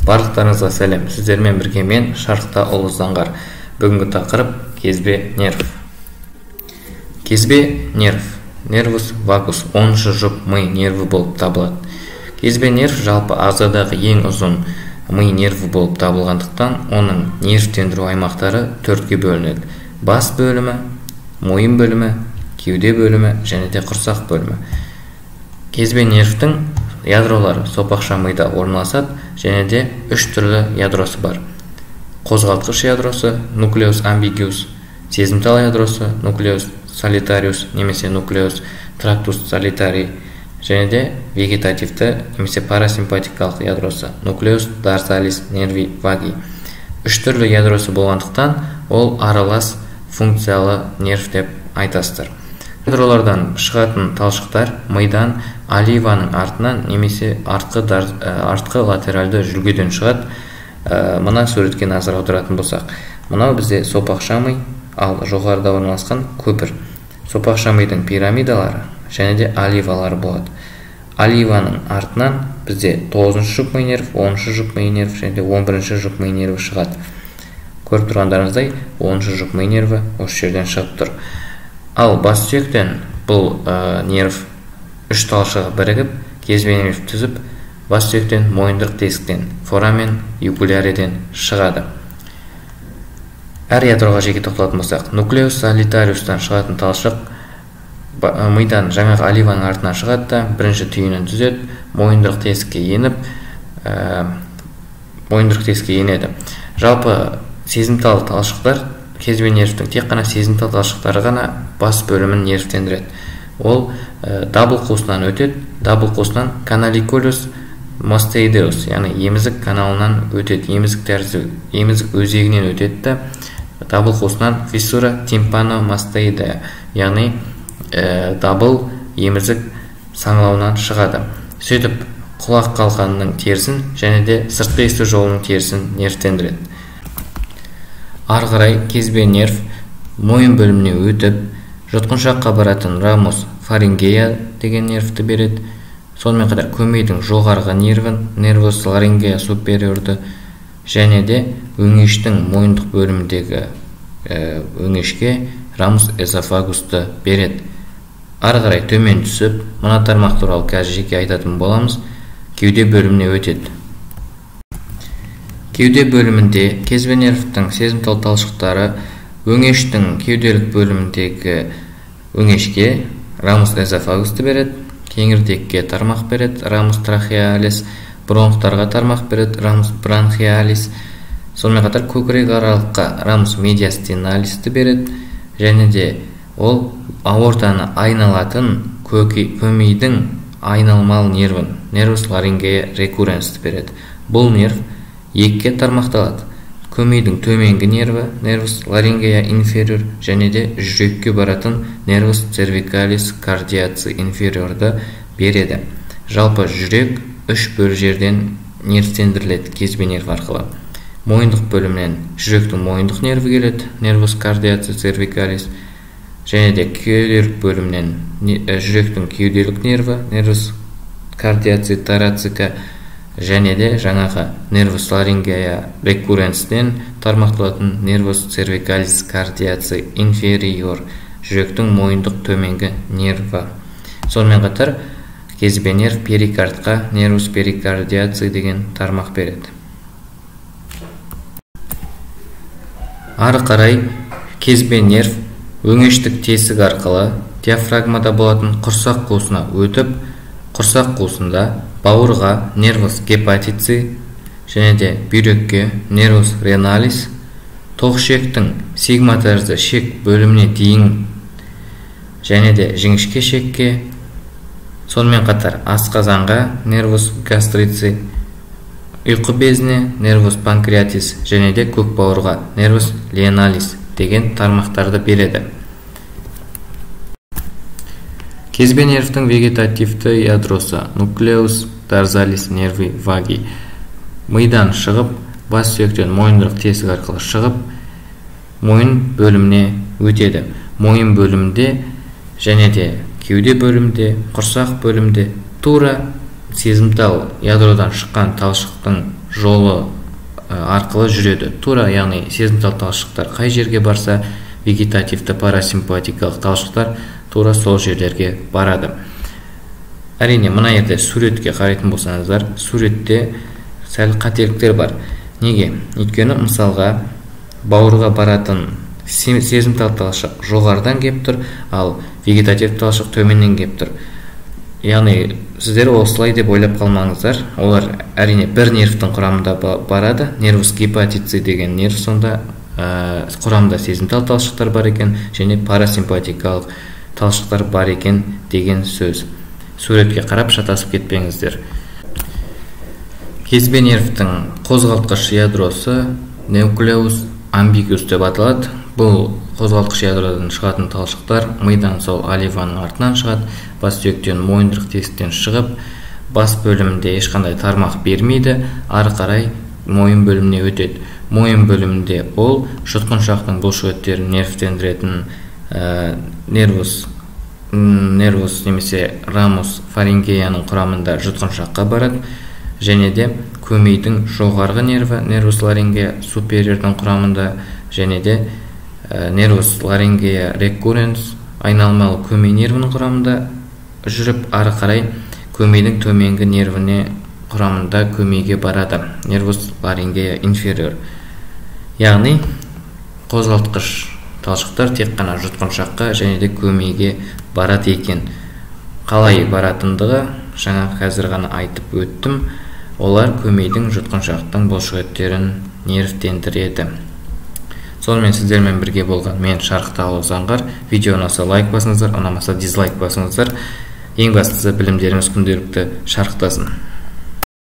Барлықтарыңызға сәлем. Сіздермен бірге мен Шарықта Ұлы Заңғар. Бүгінгі тақырып кезбе нерв. Кезбе нерв, нервус вагус, 10-шы жұп ми нерві болып табылады. Кезбе нерв жалпы ағзадағы ең ұзын ми нерві болып табылғандықтан, оның нервтендіру аймақтары төртке бөлінеді. Бас бөлімі, мойын бөлімі, кеуде бөлімі және де құрсақ бөлімі. Кезбе нервтің ядролары сопақша мида орналасады және де үш түрлі ядросы бар. Қозғалтқыш ядросы, нуклеус амбигиус, сезімтал ядросы, нуклеус солитариус немесе нуклеус трактус солитарий және де вегетативті немесе парасимпатикалық ядросы, нуклеус дорсалис нерви ваги. Үш түрлі ядросы болғандықтан ол аралас функциялы нерв деп айтасыздар. Ядролардан шығатын талшықтар мидан оливаның артынан немесе артқы латеральды жүлгеден шығады. Мына суретке назар аударатын болсақ, мынау бізде сопақша ми, ал жоғарыда орналасқан көпір. Сопақша мидың пирамидалары және де оливалары болады. Оливаның артынан бізде 9-шы жұп ми нерв, 10-шы жұп ми нерв және де 11-ші жұп ми нерві шығады. Көріп тұрғандарыңыздай, 10-шы жұп ми нерві осы жерден шығып тұр. Ал бас сүйектен бұл нерв үш талшығы бірігіп, кезбе нерв түзіп, бас сүйектен мойындық тесіктен, форамен югуляреден шығады. Әр ядроға жеке тоқталатын болсақ, нуклеус солитариустан шығатын талшық мидан жаңағы оливаның артынан шығады да, бірінші түйінін түзеді, мойындық тесікке еніп, мойындық тесікке енеді. Жалпы сезімтал талшықтар кезбе нервтің тек қана сезімтал талшықтары ғана бас бөлімін нервтендіреді. Ол дабыл қуысынан өтеді, дабыл қуысынан каналикулус мастоидеус, яғни емізік каналынан өтеді, емізік тәрізді, емізік өзегінен өтеді да, дабыл қуысынан фиссура тимпаномастоидеа, яғни дабыл емізік саңылауынан шығады. Сөйтіп құлақ қалқанының терісін және де сыртқы есту жолының терісін нервтендіреді. Ары қарай кезбе нерв мойын бөліміне өтіп, жұтқыншаққа баратын рамус фарингея деген нервті береді. Сонымен қатар көмейдің жоғарғы нервін, нервус ларингея супериорды, және де өңештің мойындық бөліміндегі өңешке рамус эзофагусты береді. Ары қарай төмен түсіп, мына тармақ туралы қазір жеке айтатын боламыз, кеуде бөліміне өтеді. Кеуде бөлімінде кезбе нервтің сезімтал талшықтары өңештің кеуделік бөліміндегі өңешке рамус эзофагусты береді, кеңірдекке тармақ береді, рамус трахеалис, бронхтарға тармақ береді, рамус бронхиалис, сонымен қатар көкірек аралыққа рамус медиастиналисті береді, және де ол аортаны айналатын көмейдің айналмалы нервін, нервус ларингея рекурренсті береді. Бұл нерв екіге тармақталады. Көмейдің төменгі нерві, нервус ларингея инфериор, және де жүрекке баратын нервус цервикалис кардиаци инфериорды береді. Жалпы жүрек үш бөлі жерден нервтендіріледі кезбе нерв арқылы. Мойындық бөлімінен жүректің мойындық нерві келеді, нервус кардиаци цервикалис, және де кеуделік бөлімінен жүректің кеуделік нерві, нервус кардиаци торацика, және де жаңағы нервус ларингея рекурренстен тармақталатын нервус цервикалис кардиаци инфериор, жүректің мойындық төменгі нерві. Сонымен қатар кезбе нерв перикардқа нервус перикардиаци деген тармақ береді. Ары қарай кезбе нерв өңештік тесік арқылы диафрагмада болатын құрсақ қуысына өтіп, құрсақ қуысында бауырға нервус гепатици және де бүйрекке нервус реналис, тоқ шектің сигма тәрізді шек бөліміне дейін және де жіңішке шекке, сонымен қатар асқазанға нервус гастрици, ұйқы безіне нервус панкреатис және де көк бауырға нервус леналис деген тармақтарды береді. Кезбе нервтің вегетативті ядросы нуклеус дорсалис нерви ваги мидан шығып, бас сүйектен мойындық тесік арқылы шығып, мойын бөліміне өтеді. Мойын бөлімінде және де кеуде бөлімінде, құрсақ бөлімінде тура сезімтал ядродан шыққан талшықтың жолы арқылы жүреді. Тура, яғни сезімтал талшықтар қай жерге барса, вегетативті парасимпатикалық талшықтар тура сол жерлерге барады. Әрине, мына жерде суретке қарайтын болсаңыздар, суретте сәл қателіктер бар. Неге? Өйткені мысалға бауырға баратын сезімтал талшық жоғарыдан кеп тұр, ал вегетативті талшық төменнен кеп тұр. Яғни сіздер осылай деп ойлап қалмаңыздар. Олар әрине бір нервтің құрамында барады. Нервус гепатици деген нерв, сонда құрамында сезімтал талшықтар бар екен және парасимпатикалық талшықтар бар екен деген сөз. Суретке қарап шатасып кетпеңіздер. Кезбе нервтің қозғалтқыш ядросы нуклеус амбигус деп аталады. Бұл қозғалтқыш ядродан шығатын талшықтар мидан сол оливаның артынан шығады, бас сүйектен мойындырық тесіктен шығып, бас бөлімінде ешқандай тармақ бермейді, ары қарай мойын бөліміне өтеді. Мойын бөлімінде ол жұтқыншақтың бұлшықеттерін нервтендіретін нервус немесе рамус фарингеяның құрамында жұтқыншаққа барады, және де көмейдің жоғарғы нерві нервус ларингея супериордың құрамында, және де нервус ларингея рекурренс айналмалы көмей нервінің құрамында жүріп, ары қарай көмейдің төменгі нервіне құрамында көмейге барады, нервус ларингея инфериор. Яғни қозғалтқыш талшықтар тек қана жұтқыншаққа және де көмейге барады екен. Қалай баратындығы жаңа қазір ғана айтып өттім. Олар көмейдің жұтқыншақтың бұлшықеттерін нервтендіреді. Сонымен сіздермен бірге болған мен Шарықтаұлы Заңғар. Видео ұнаса лайк басыңыздар, ұнамаса дизлайк басыңыздар. Ең бастысы білімдеріңіз күнделікті шарықтасын.